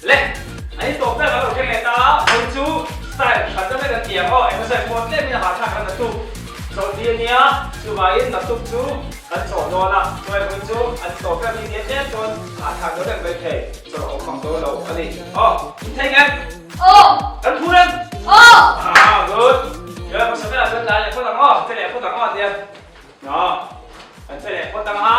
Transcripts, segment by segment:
Le, an in tawp ber kan lo thleng leh ta a, vawi chu style hran deuh vek an ti ang aw, exercise pawh tlemin a hahthlak kan naktuk chawlh ni a nia, chuvangin naktuk chu kan chawh dawn a, chuai vawi chu an tawp ber ni nia tlem chuan a hahthlak deuh vek mai thei, chawlh a awm mang dawn lo a ni. Aw, in thei ngem? Aw! Kan phur em? Aw! Ah, good! Chuan hmasa berah chuan tlai leh phawt ang aw, che leh phawt ang aw a tia. Aw, kan che leh phawt ang a,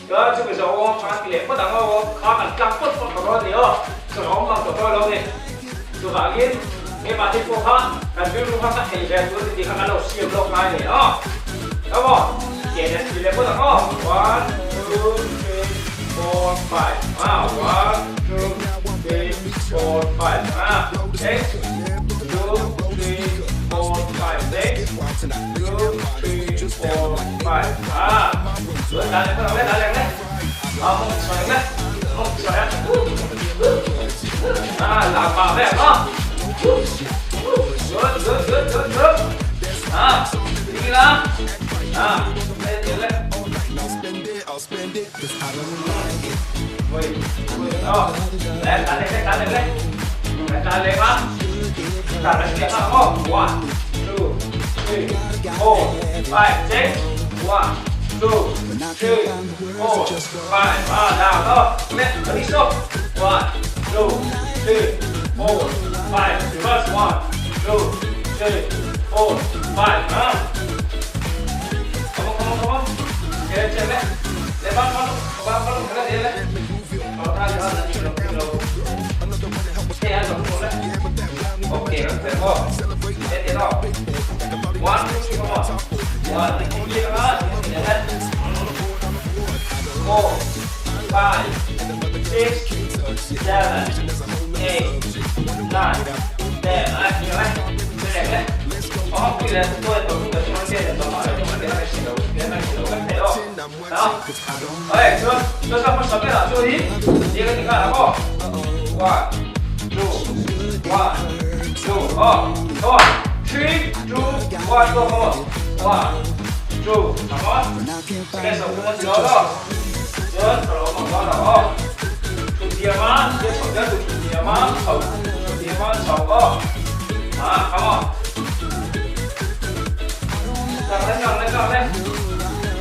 chuan chumi zawh awm kha kan ti leh phawt ang aw, kha kan tlang phawt phawt tawh dawn a ni aw, chawlh awm mang tawh dawn lo a ni. Chuvangin keimahni pawh kha kan rilru kha ka thei ve tur a ni tih kha kan lo siam lawk ngai a ni aw. Come on, ke leh ti leh phawt ang aw, one, two, three, four, five, ah, one, two, three, four, five, ah, six, two, three, four, five, six. Two, three, four, five. Ah, chuan dan leh phawt ang le, dan leh ang le. Ah, mawng sawi ang le, mawng sawi ang. Ah, lam pah vel maw. Good, good, good, good, good. Ah, ding ila. Ah, hei tiang le. Ui, ui, oh. Le, dan leh le, dan leh le. Dan leh ma. Dan leh tiang ang aw. One, two, three, four, five, six. One, two, three, four, five. Ah, down aw. Le, đi xuống. One, two, three, four, five. Reverse. One, two, three, four, five. Ah. Come on, come on, come on. Che, che le. Le ban ban ban ban cái này le. Có ta thì là đi được đi rồi. Thế ăn được không đấy? Ok, nó phải không? Thế thế nào? One, two, three, come on. One, two, three, come on. Four, five, six, seven, eight, nine, ten. Đấy, nhiều đấy. Thế này đấy. Có khi là tôi tôi cũng được trong cái này nó nói trong cái này chỉ đấu cái này chỉ đấu các thầy đó. Đó. Đấy, chưa? Tôi sao không sắm cái nào chưa đi? Đi cái gì cả đó. One, two, one, two, oh, come on. Three, two, one, go, come on. One, two, come on. Cái sầu cũng chỉ đó đó. Chưa, sau đó mà đó đó. Tụt tiền mà, cái sầu cái tụt tiền mà, sầu tiền mà sầu oh. À, come on. Càng lên, càng lên, càng lên.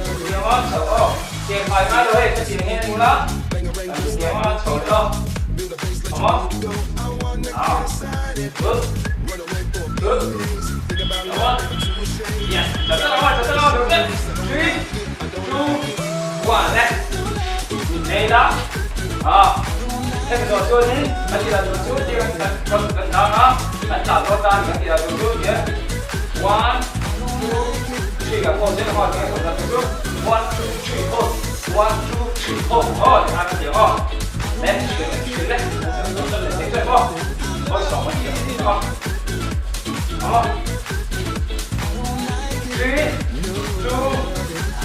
Tụt tiền mà sầu oh. Tiền phải ngay rồi, cái tiền nghe đúng lắm. Tụt tiền mà sầu đó. Come on. Đó. Good. Good. Come on. Yes. Chặt tay vào, chặt tay vào, được đấy. Three, two, one, left. Đây đó. Đó. Thế mình rồi chưa nhỉ? Cái gì là rồi chưa? Chỉ cần cần cần đó đó. Đánh tạo cho ta thì cái gì là rồi chưa nhỉ? One, two, three. Cả một sẽ hỏi cái là rồi chưa? One, two, three, four. One, two, three, four. Thôi, hai cái tiếng không? Lên, chuyển lên, chuyển lên. Lên, lên, lên, không? Thôi, sống cái gì không? Đó. Three, two,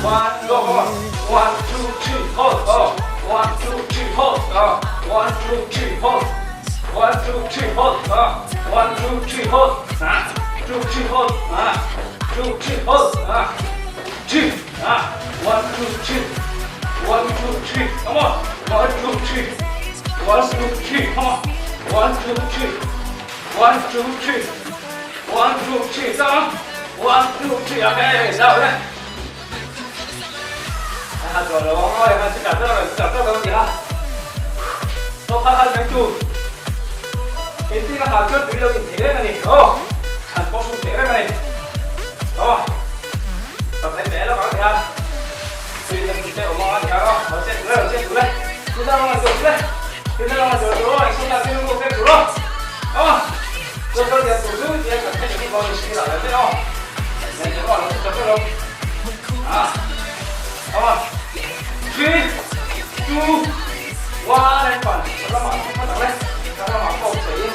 one, go, go. One, two, three, four. Go. One, two, three, four. Go. One, two, three, four. One, two, three, four. Go. One, two, three, four. Ah. Two, three, four. Ah. Two, three, four. Ah. Three. Ah. One, two, three. One, two, three. Come on. One, two, three. One, two, three. Come on. One, two, three. One, two, three. One, two, three. Come on. One, two, three. Okay, sao đấy? À, rồi rồi, xin cảm ơn rồi, xin cảm ơn rồi gì hả? Tôi khá khá mấy chú. Cái gì là hạt chất tự nhiên thế này này. Ồ, hạt có số thế này này. Đó. Tập thấy bé nó có thể ha. Thì mình sẽ ở mò thì đó, nó sẽ lên, sẽ lên. Chúng ta làm được lên. Chúng ta làm được rồi, chúng ta sẽ được cái rồi. Đó. Tôi tôi thì tổ chức thì cần phải những con gì là thế đó. Này cái bọn nó sẽ tập được. À. Come on. Three, two, one, and one. Các bạn bắt đầu lên. Các bạn không chỉ.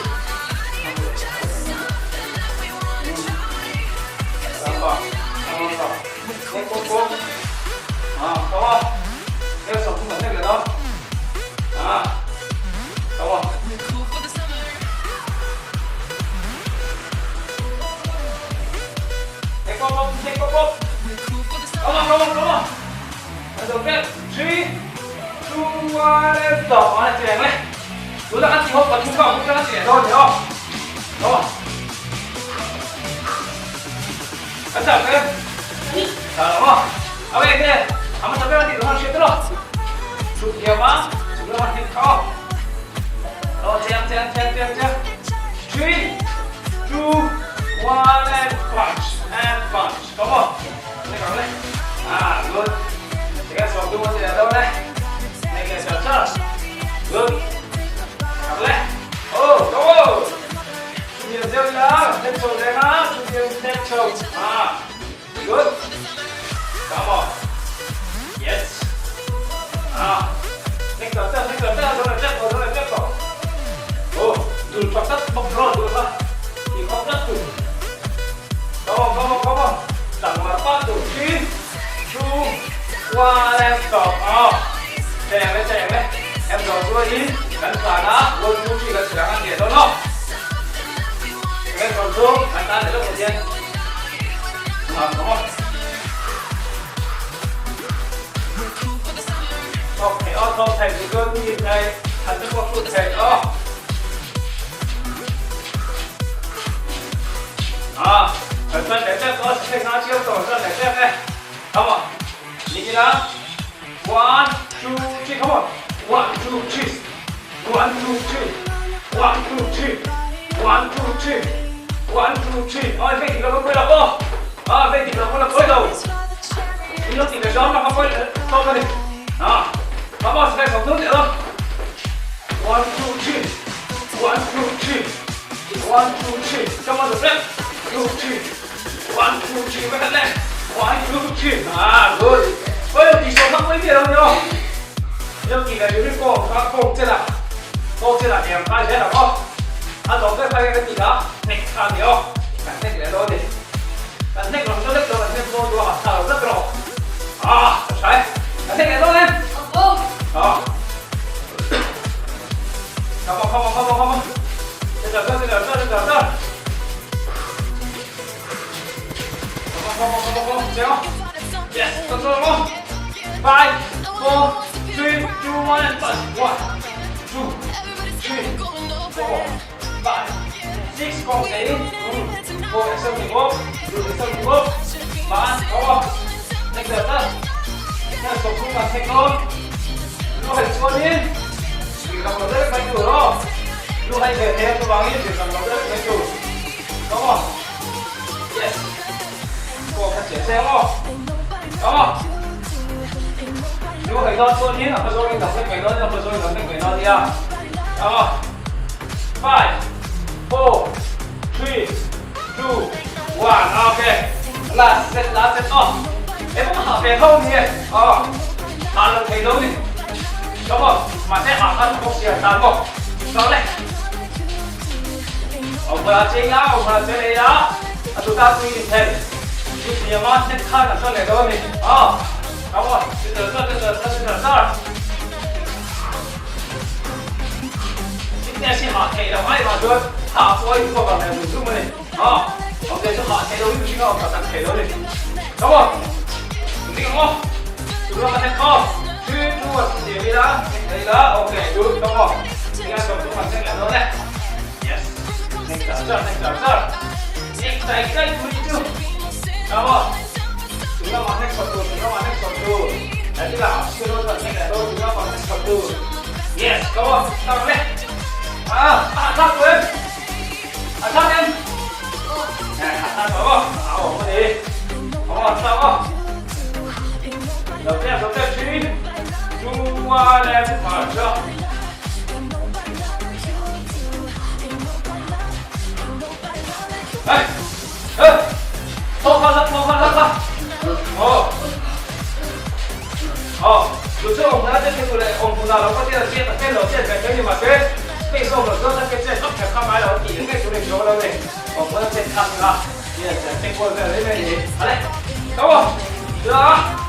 Các bạn, các bạn. Lên cô cô. À, come on. Đeo sọc không cần thiết đó. À. Come on. Lên cô cô, lên cô cô. Come on, come on, come on. Let's go get three, two, one, and stop. One, two, three. thawk pathum kha a hmu tlang a ti leh dawn ni aw. Aw. Kan chak em? Chak lo maw? A wei enge? A hmasa ber a tih duh khan hriat tawh lo. Chhuk hniam a, chhuk lama hnek kha aw. Aw chiang chiang chiang chiang chiang. Three, two, one and punch and punch. Come on. Nek ang le. Ah, good. Tingnan sawm tum a ti leh dawn e. Nek leh char char. Good. Ang le. Oh, come on. Chutiang zeuh ila, nek chho reng a, chutiang nek chho. Ah, good. Come on. Yes. Ah, nek char char, nek char char, zo leh tep tawh, zo leh tep tawh. Oh, dul tha tlat bawk rawh dul kha. Ti khawp tlat tur. Come on, come on, come on. Tang mar pah tur. Three, two, one and stop. Ah, cheng le, cheng le. Em zawh chuanin kan tlan a, one, two, three kan chhiar ang a hneh dawn aw. Eng zawh chu kan tan leh lawk hian. Ah, come on. Thawk thei aw, thawk thei, good, ni thei, khat te pawh hrut thei aw. À, cần chân để chắc có sẽ ngã chiêu tổ chân để chắc đây. Come on. Nhìn kìa. One, two, three, come on. One, two, three. One, two, three. One, two, three. One, two, three. One, two, three. Ôi, về thì nó có quay lọc À, về thì nó có là quay đầu. Đi nó thì cái gió nó có quay to ra đi. À, come on, sẽ sống nước nữa. One, two, three. One, two, three. One, two, three. Come on, the step. Two, three. One, two, three. Mấy cái này. One, two, three. À, good. Ôi, chỉ số mắc mấy tiền đâu nhá. Nhưng kỳ này chúng cô các cô chết là cô chết là em khai thế là có. À, tổng cái khai cái gì đó. Nè, khai gì không? Bạn thích để đó đi. Bạn thích làm cho thích rồi, bạn thích vô đồ hạt thảo rất rồi. À, sai. Bạn thích để đó lên. Đó. Come on, come on, come on, come on. Từ từ, từ từ, từ từ, từ. Come on, come on, come on, come on. Chéo. Yes, từ từ, come on. Five, four, three, two, one, and punch. One, two, three, four, five, six, con tí. Một, sân thì một, sân thì một. Ba, come on. Từ từ, từ. Theo số không là thành công. Lu hành xuân đi. Vì gặp nó rất mạnh đủ đó. Lu hành về theo cho bằng ý, vì gặp nó rất mạnh đủ. Come on. Yes. Cô phát triển xe không? Come on. Lu hành đó xuân đi, là có rồi đọc cái đó, là có rồi đọc cái đó đi à. Come on. Five, four, three, two, one. Okay. Last set, last set. Oh. Em cũng học về không nhỉ? Ờ. Hạ lực thấy đâu đi. Come on. Mà sẽ hạ thân không xìa tàn không? Sao lại? Ông bà chơi á, ông bà chơi này á. À, tụi ta suy nghĩ thêm. Tụi nhà mà sẽ khai là sao lại đâu nhỉ? Ờ. Come on. Từ từ từ từ từ từ từ. 今天是下棋啦，哎话佢下火要個問題唔中你，哦，我哋都下棋到呢邊個實實棋到你，咁啊，唔知我，做咗乜嘢歌？圈住啊，前面啦，嚟啦，OK，good，咁啊，而家上中文聲嚟到咧，yes，你就這，你就這，你就雞背住，咁啊，做咗乜嘢速度？做咗乜嘢速度？嚟啲啦，先攞出嚟嚟到，做咗乜嘢速度？yes，咁啊，得咧。À, hạ thấp lên. Hạ thấp em. Nè, hạ thấp đúng không? Hạ ổn cái gì? Đúng không? Sao không? Đầu tiên, đầu tiên, 3, 2, 1, and mở chưa? Đây. Ê. Thôi, thôi, thôi, thôi, thôi. Ờ. Ờ, 有时候我们这听过来，我们那老个这这这老这这这嘛这。背诵的时候，那个这都看看买了，底那个处理球了嘞，我们这看啊，你这这过这那边你，好嘞，走我，对啊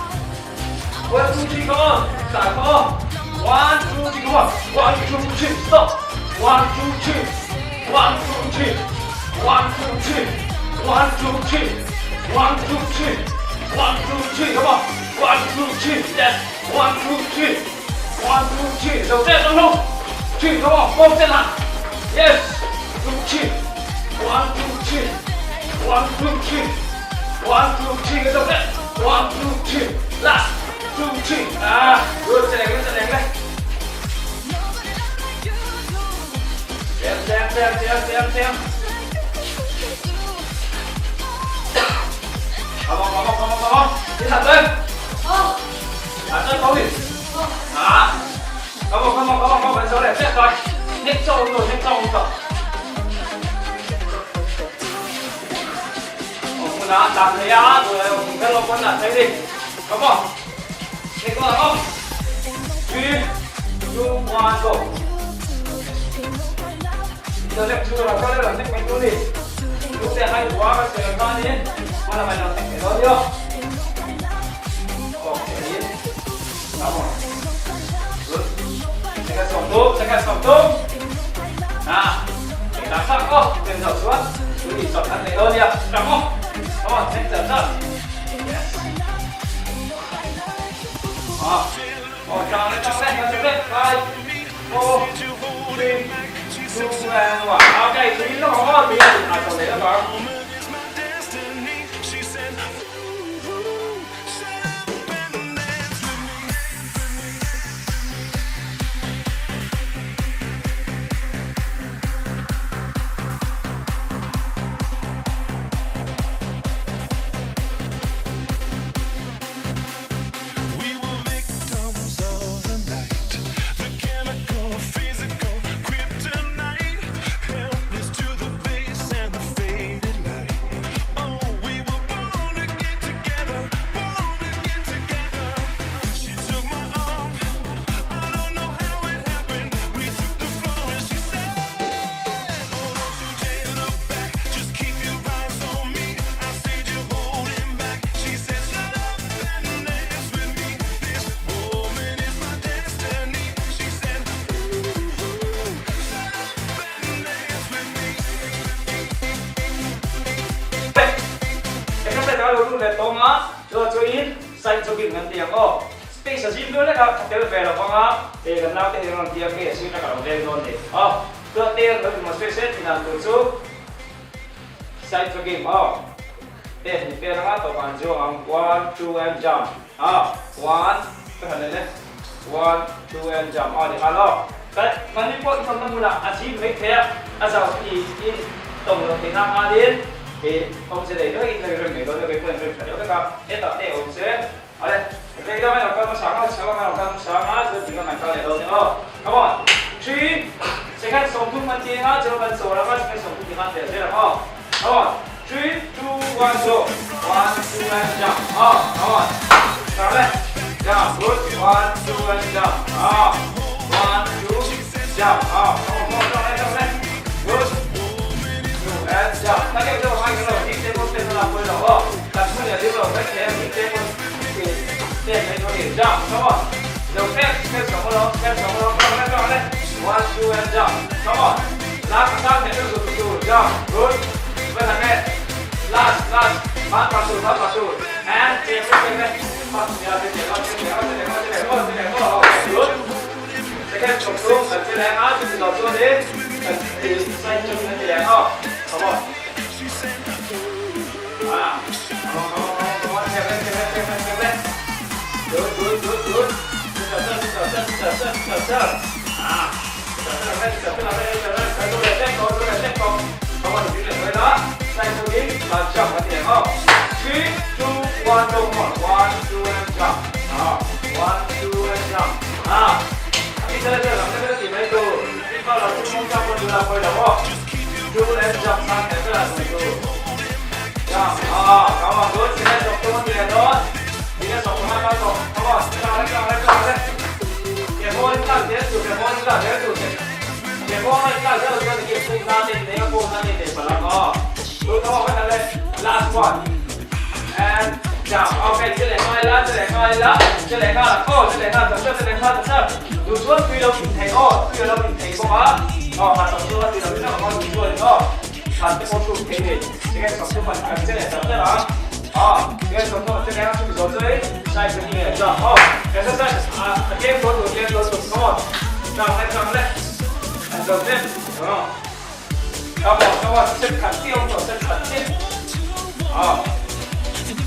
，one two three go on，打 go on，one two three go on，one two three stop，one two three，one two three，one two three，one two three，one two three，one two three come on，one two three yes，one two three，one two three，手这中路。Three, come on, four, ten, yes, two, three, one, two, three, one, two, three, one, two, three, cái đầu đấy, one, two, three, last, two, three, à, good, sẽ đánh, sẽ đánh đấy. Xem, xem, xem, xem, xem, xem. Come on, come on, come on, come on. Đi thẳng lên. Thẳng lên, có gì? À. Come on, come on, come on, come on, số này xét coi. Nhích sâu rồi, nhích sâu rồi. Ồ, đã thấy á, rồi cái lô quân đã thấy đi. Come on. Nhích qua không? 3, 2, 1, go. Giờ lẹp chưa là có là nhích mấy chỗ đi. Lúc này hay quá, cái xe nó đi. Mà là mày làm cái đó đi. Ok. Come on. Good. Second song tu, second song tu. À, để đá sắc ô, đừng dọc xuống. Chú ý sọt thắt này thôi đi ạ. Come on. Come on, take the top. Yes. À, oh, tròn lên, tròn lên, tròn lên. Five, four, three, two, and one. Ok, chú ý nó có, chú ý là tròn đấy đó con. We were victims of the night, the chemical, physical kryptonite, helpless to the base and the faded light. Oh, we were born to get together, born to get together. She took my arm, I don't know how it happened. We took the floor and she said, "Oh, don't you dare look back, just keep your eyes on me." I said, "You're holding back." She said, "Shut up and dance with me. This woman is my destiny." She said, "Ooh, shut up and dance with me." Cái này đó luôn là tông á, cho chú ý, sai cho kinh ngân tiền ô. Space ở trên nữa là cái về là con á, để gần nào cái thằng kia cái xin là cả đồng đen luôn đi. Ờ, tôi tiền nó mà space thì làm từ chú. Sai cho kinh ô. Để thì về nó tổ bàn cho ông one, two and jump. À, one, cái thằng này này. One, two and jump. Ờ, thì hello. Cái mà đi bộ trong tâm là à chỉ mấy thế à sao thì in tổng được thì nam a đến thì ông sẽ để cái in rồi rồi rồi rồi rồi rồi cái cái tập này ông sẽ ở đây đây đó mấy con sáng á sáng á con sáng á rồi thì con này con này đâu nữa. Come on, three, second song tung man tiền á cho bạn số là mà second song tung thì man để thế là không. Come on, three, two, one, go. One, two and jump. Oh, come on, sáng lên, jump, good. One, two and jump. Oh, one, two, jump. Oh, come on, come on, come on, good. Two and jump. Ta kêu cho hai cái đầu đi tên con tên là quên rồi. Đặt xuống nhà đi rồi, cách thế đi tên con tên này nó để jump. Come on. Đầu step, step sống đó, step sống đó, come on, come on. One, two and jump. Come on. Last time thì tôi dùng jump. Good. Vậy là nghe. Last, last. Bắt vào trụ, bắt vào trụ. And trên trên trên. Bắt nhà trên trên trên trên trên trên trên trên trên. Good. Second song tung, cần trên á, trên đầu xuống đi. Cần thì xoay chân lên trên không? Come on. À, come on, come on, come on, xem lên, xem lên, xem lên, xem lên. Good, good, good, good. Chờ chờ chờ chờ chờ chờ chờ chờ. À, chờ chờ lên, chờ chờ lên, chờ lên, chờ lên, lên, có lên, lên, có. Come on, đi lên đó. Xoay chân đi, và jump vào tiền không? 3, 2, 1, go, come on. 1, 2, and jump. À, 1, 2, and jump. À, đi chơi chơi làm cái gì mấy đồ. Đi vào là trung mong jump con là quay đầu không? Two and jump sang cái là từ từ. Jump. À, come on, good. Xin chọc tôi tiền đó. Đi cái sọc hai ba sọc. Come on, cao lên, cao lên, cao lên. Kẻ vô đi cao thế chủ, kẻ vô đi cao thế chủ. Kẻ vô đi cao thế chủ, kẻ vô ra đi, để vô ra đi để mà làm có. Good, come on, bắt lên. Last one. And jump. Ok, chơi lại coi lá, chơi lại coi lá, chơi lại coi là cô, chơi lại coi tập chơi lại coi tập chơi. Dù xuống tuy đâu mình thấy ô, tuy đâu mình thấy có á. Ờ, hạt tập chưa thì đâu biết là con dù chưa thì có. Hạt cái con trụ thế thì cái tập chưa mình cần chơi lại tập chơi đó. Ờ, cái tập chưa chơi lại chúng rồi chơi, sai cái gì jump. Ờ, cái sai à, game go to game go to come on. Jump lên, jump lên. Đầu tiên, đúng không? Come on, come on, xếp thẳng tiêu rồi, xếp thẳng tiếp. Ờ.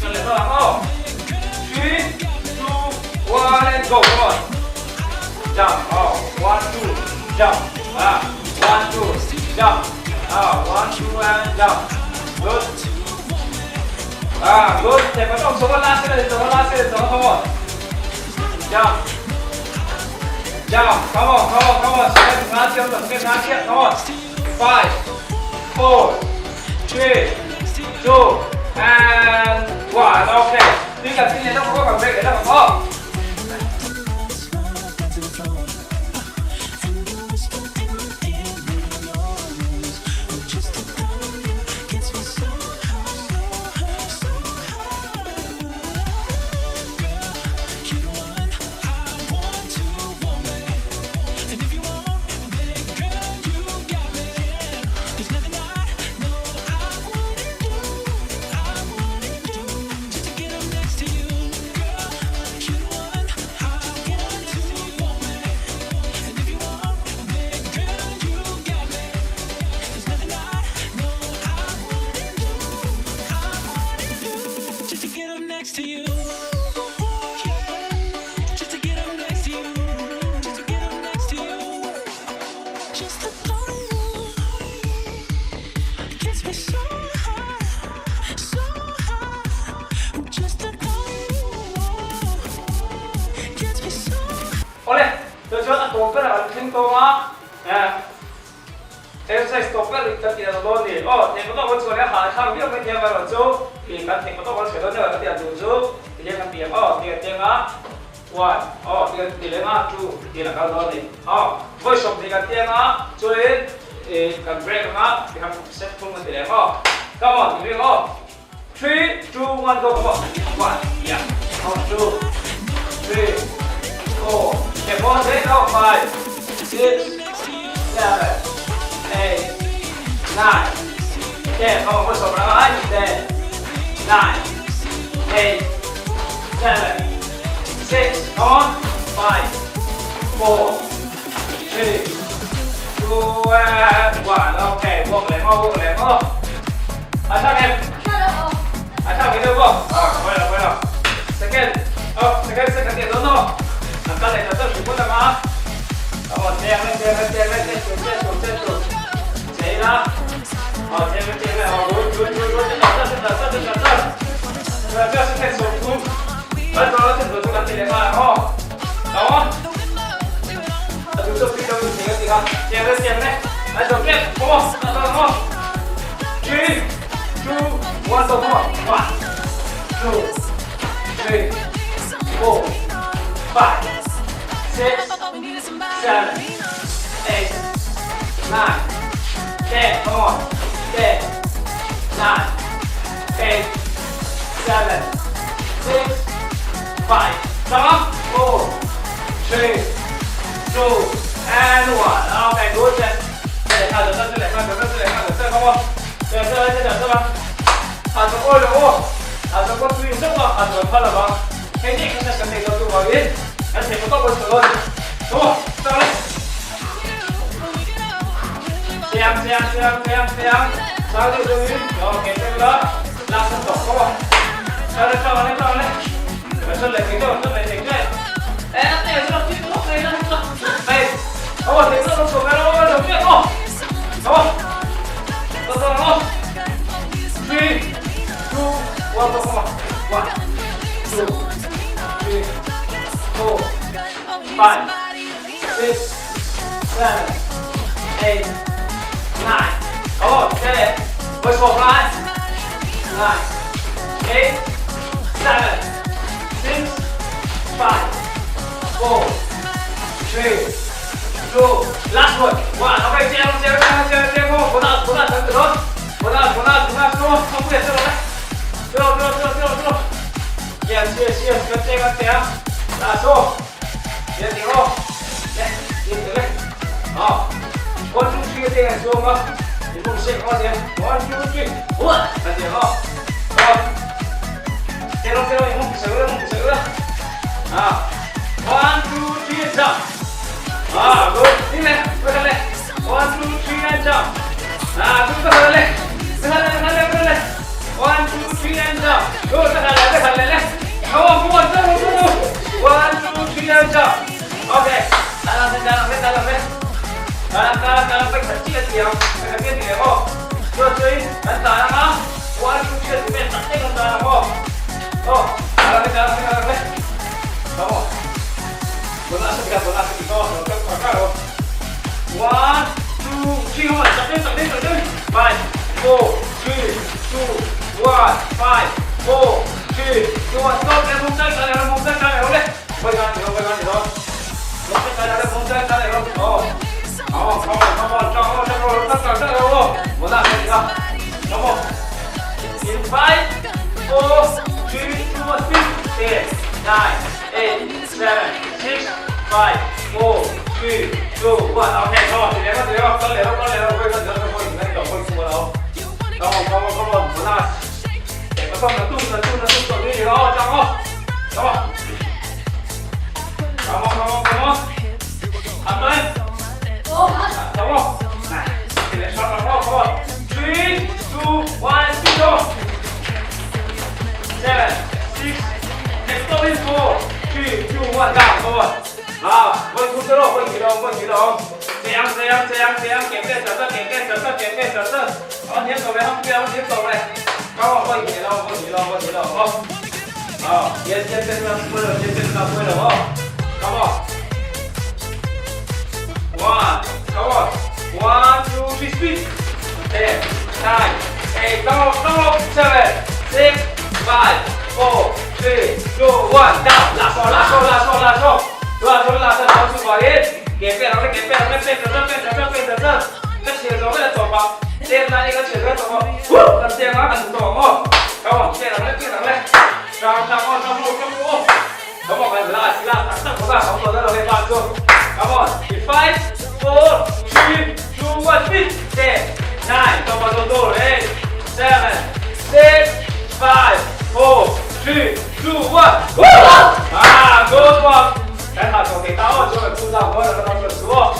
Trở lại thôi, oh. 3, 2, 1, and go, come on. Jump, oh, 1, 2, jump. Ah, 1, 2, jump. Ah, 1, 2, and jump. Good. Ah, good. Thầy có trọng số la sẽ là số la sẽ là số, come on. Jump. Jump. Come on, come on, come on. Step ngã chiếc, step ngã chiếc, come on. 5, 4, 3, 2, and 1. Okay. Đi cả xin nó có còn về cái đó không? Awle, chu chuan a tawp berah kan thleng tawng a, exercise tawp ber kan tih dan dawn ni. Aw, thei paw tawk kan chhuah leh a hahthlak viau mai thiam erawh chu ih kan thei paw tawk kan chhuah dawn deuh kan tih dan tur chu ti hian kan ti ang aw, ti kan ti ang a, one, aw ti kan ti leh ang a, two ti la kal dawn ni. Aw, vawi 20 kan ti ang a, chuanin ih kan break ang a, ti khan set thum kan ti leh ang aw. Come on, ti ring aw. 3, 2, 1, go, come on. 1, yeah, come on, 2, 3, 4, okay, 4, 6, oh, 5, 6, 7, 8, 9, 10, come on, go, so, 9, 10, 9, 8, 7, 6, come on, 5, 4, 3, 2, and 1, okay, walk lại, walk lại, walk. À, sao em? À, sao cái đâu không? À, quay lại, quay lại. Second, oh, second, second tiền đó nó. Làm ta lại cho tôi chủ mà. Come on, chen lên, chen lên, chen lên, chen chuột, chen chuột, chen chuột. Chạy ra. Ờ, chen lên, chen lên, ờ, good, good, good, good. Chân chân chân chân chân chân. Rồi, cho second số thun. Rồi, rồi, chân rồi, tôi đặt tiền lại mà, oh. Đó. Chúng tôi đi đâu thì cái gì không? Chen lên, chen lên. Rồi, rồi, come on, come on. 3, 2, 1, go, come on. 1, 2, 3, 4, 5, 6, 7, 8, 9, 10, come on. 10, 9, 8, 7, 6, 5, come on. 4, 3, 2, and 1. Okay, good. 再看着这，再看着这，再看着这，come on. 这这这这吧。啊，这过了哦。啊，这过注意什么？啊，这怕了吧？嘿，你看这个那个多少人？而且不到我手了。走，上来。这样这样这样这样这样，上去终于，OK，这个拉伸动，come on。上来上来上来，这来停住，这来停住。哎，那个这个这个可以了，哎，好，停住，都准备了，准备哦，好，走走走。3, 2, 1, go, come on. 1, 2, 3, 4, 5, 6, 7, 8, 9. Come on, 10. Push for 9, 9, 8, 7, 6, 5, 4, 3, 2, last one. 1. Okay, 接接接接接，不大不大等等。不大不大不大，说说不也是了来，对了对了对了对了对了，yes yes yes，跟这个这样，大手，别停哦，来，别停来，好，1 2 3这个说嘛，你不先快点，1 2 3，滚，快点哦，好，接了接了，你们手了，手了，啊，1 2 3，走，啊，good，进来，过来来， One, two, three, and jump. Ah, good, ka le. Ka le, ka le, ka le. One, two, three, and jump. Good, ka le, ka le, le. Come on, come on, come on, come on. One, two, three, and jump. Okay. Dalam, dalam, dalam, dalam, dalam, dalam, phải thật chi là phải thật chi là Rồi, rồi, anh ta á. One, two, three, and jump. Thật chi là không? Oh, dalam, dalam, dalam. Come on. Bola sa bola sa ito. One, two, three, come on. Stop it, stop it, stop it. Five, four, three, two, one. Five, four, three, two, one. Stop. 来，梦再来，梦再来，好嘞。快干，你快干，你说。梦再来，梦再来，哦。好，come on, come on，张哦，张哦，张张张哦，我那边你看，come on。In five, four, three, two, one, six, eight, nine, eight, seven, six, five, four, three, two, one. Okay, come on，来个来个，跟来个跟来个，快跟跟跟跟跟跟过了哦。Come on, come on, come on，我那，两个放个肚子肚子肚子对哦，张哦，come on。Come on, come on, come on。好们。Come on。来，来，上上上，come on。Three, two, one, go. Seven, six, let's go in four, three, two, one, down, come on. 好，问出去了，问起了，问起了。这样，这样，这样，这样，减减，小小，减减，小小，减减，小小。往前走来，往前，往前走来。Come on，问起了，问起了，问起了，好。好，先先跟上过了，先跟上过了哦。Come on. One, come on. One, two, three, speed. Ten, nine, eight, come on, come on. Seven, six, five, four, three, two, one. Down. 拉手，拉手，拉手，拉手。拉手，拉手，拉手，把耶。给变，让给变，让变，变，变，变，变，变，个前手个做法，现在一个前手做法，呼，个前啊很多哦。Come on，变，让变，让来。上上哦，上路，上路哦。Come on，拉，拉，上头上，好，走，走，走，走。Come on, five, four, three, two, one, speed. Ten, nine, come on, go, go, eight, seven, six, five, four, three, two, one. 啊，good one. 来，他从给打我，就会鼓掌，我那个当时说。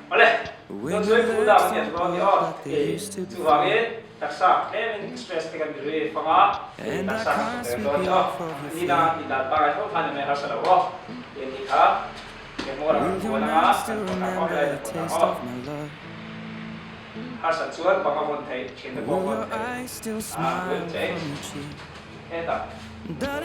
Awle, chuan chuai phu dah kan tia chu ni aw, ei chuvangin taksa tlemin stress te kan ni ri fang a, ei taksa kan chawk der dawn ni aw, ni dang an tih dan pangai tho khan ni mai harsa lo aw, ei tih kha engmaw ram kan buan anga kan buan ang aw helai kan buan ang aw, harsa chuan bang a vawn theih thin te pawh a vawn theih a good change hetah. Good.